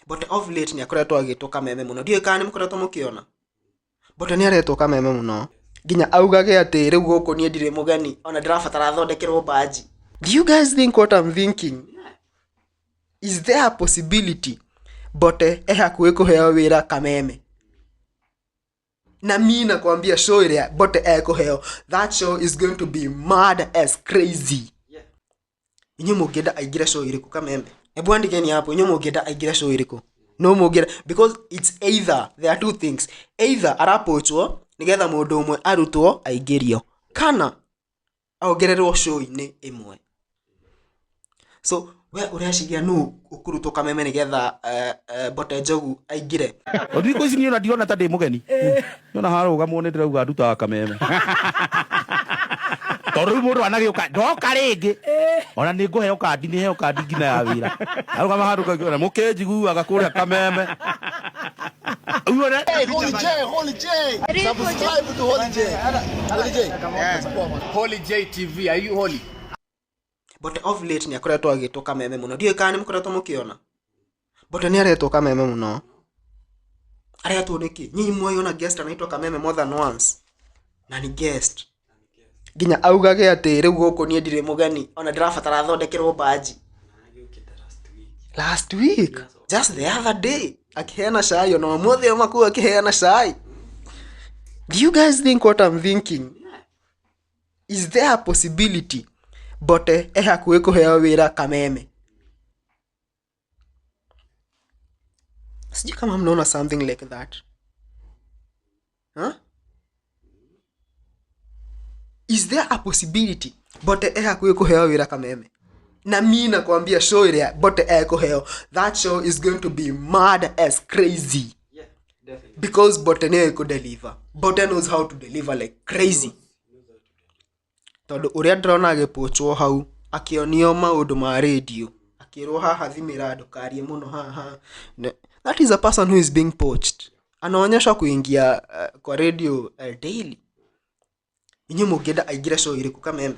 But of late nĩ akoretwo agĩtwo Kameme mũno. Ndiũĩ kana nĩ mũkoretwo mũkĩona. Mbote nĩ aretwo Kameme mũno. Nginya augage atĩ rĩu gũkũ niĩ ndirĩ mũgeni ona ndĩrabatara thondekerwo baji. Do you guys think what I'm thinking? Is there a possibility Mbote e hakuhĩ kũheo wĩra Kameme? Na mi nakwambia show ĩrĩa Mbote ekũheo, that show is going to be mad as crazy. Inyuĩ mũngĩenda aingĩre show ĩrĩkũ Kameme? Hebu andikeni hapo, inyuĩ mũngĩenda aingĩre show ĩrĩkũ? No mũngĩenda, because it's either, there are two things, either arapochwo nĩgetha mũndũ ũmwe arutwo aingĩrio, kana ongererwo show-inĩ ĩmwe. So we ũreciria nũ ũkũrutwo Kameme nĩgetha Mbote Njogu aingĩre? Thikũ ici niĩ ona ndirona ta ndĩ mũgeni. Niona harũgamwo nĩ ndĩrauga ndutaga Kameme. Tondũ rĩu mũndũ anagĩũka ndoka rĩngĩ. Ona nĩ ngũheo kandi, nĩ heo kandi nginya ya wĩra. Arũgama handũ kaingĩ mũkĩnjiguaga kũrĩa Kameme. Rĩu ona Hey, Holy J, Holy J. Subscribe to Holy J. Holy J. Holy J TV, are you holy? But of late nĩ akoretwo agĩtwo Kameme mũno. Ndiũĩ kana nĩ mũkoretwo mũkĩona. Mbote nĩ aretwo Kameme mũno. Aretwo nĩkĩ? Nyinyi mwaiona guest anaitwo Kameme more than once. Na ni guest. Nginya augage atĩ rĩu gũkũ niĩ ndirĩ mũgeni ona ndĩrabatara thondekerwo baji. Last week. Just the other day. Akiheana cai ona ũmũthĩ auma kũu akĩheana cai. Do you guys think what I'm thinking? Is there a possibility Mbote e hakuhĩ kũheo wĩra Kameme? Sijui kama mnaona something like that. Huh? Is there a possibility Mbote e hakuhĩ kũheo wĩra Kameme? Na mi nakwambia show ĩrĩa Mbote ekũheo, that show is going to be mad as crazy. Because Mbote nĩoĩ kũdeliver. Mbote knows how to deliver like crazy. Tondũ ũrĩa ndĩrona agĩpochwo hau akĩonio maũndũ ma radio, akĩrwo haha thimĩra ndũkarie mũno haha. That is a person who is being poached. Anaonyeshwa kuingia kwa radio daily. Inyuĩ mũngĩenda aingĩre show ĩrĩkũ Kameme?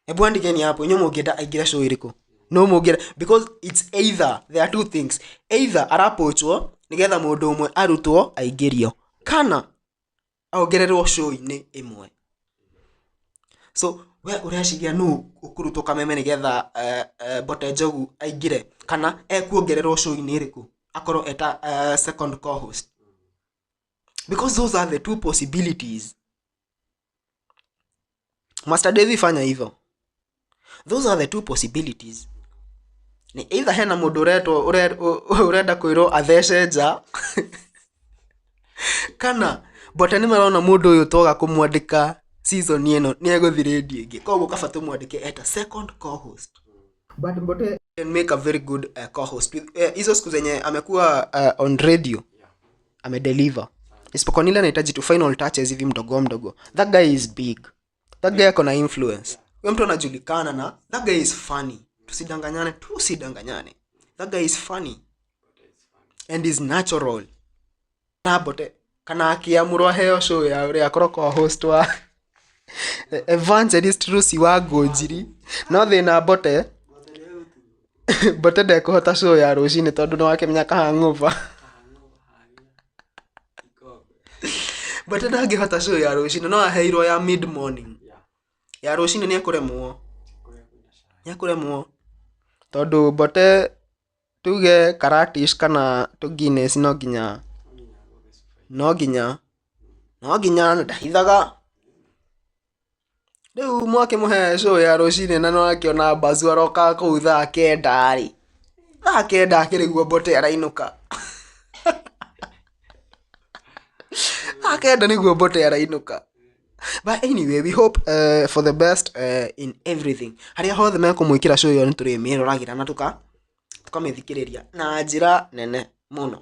Hebu andikeni hapo, inyuĩ mũngĩenda aingĩre show ĩrĩkũ? No mũngĩenda, because it's either, there are two things, either arapochwo nĩgetha mũndũ ũmwe arutwo aingĩrio, kana ongererwo show-inĩ ĩmwe. So we ũreciria nũ ũkũrutwo Kameme nĩgetha Mbote Njogu aingĩre, kana ekuongererwo show-inĩ ĩrĩkũ akorwo eta second co-host? Because those are the two possibilities. Master Davy fanya hivyo. Those are the two possibilities. Ni either hena mũndũ ũretwo ũrenda kwĩrwo athece nja, kana Mbote nĩ marona mũndũ ũyũ twaga kũmwandĩka season ĩno nĩ egũthiĩ radio ĩngĩ, koguo kaba tũmwandĩke eta second co-host. But Mbote can make a very good co-host. Hizo siku zenye amekuwa on radio amedeliver, isipokuwa nile anahitaji tu final touches hivi mdogo mdogo. That guy is big, that guy ako na influence, huyo mtu anajulikana, na that guy is funny. Tusidanganyane, tusidanganyane, that guy is funny and is natural. Na Mbote kana akĩamũrwo aheo show ya ũrĩa akorwo co-host wa Evangelist Lucy wa Ngũnjiri, no thĩna Mbote Mbote ndekũhota show ya rũcinĩ tondũ nĩ wakĩmenya kahangover. Mbote ndangĩhota show ya rũcinĩ, no aheirwo ya mid morning. Ya rũcinĩ nĩ ekũremwo, nĩ ekũremwo tondũ Mbote tuge Karatis kana tũ Guinness no nginya, no nginya, no nginya ndahithaga. Rĩu mwakĩmũhe show ya rũcinĩ na nĩwakĩona Bazu aroka kũu thaa kenda rĩ, thaa kenda akĩrĩguo Mbote arainũka. Thaa kenda nĩguo Mbote arainũka. But anyway, we hope for the best in everything. Harĩa hothe mekũmwĩkĩra show ĩyo nĩtũrĩmĩroragĩra na tũkamĩthikĩrĩria na njĩra nene mũno.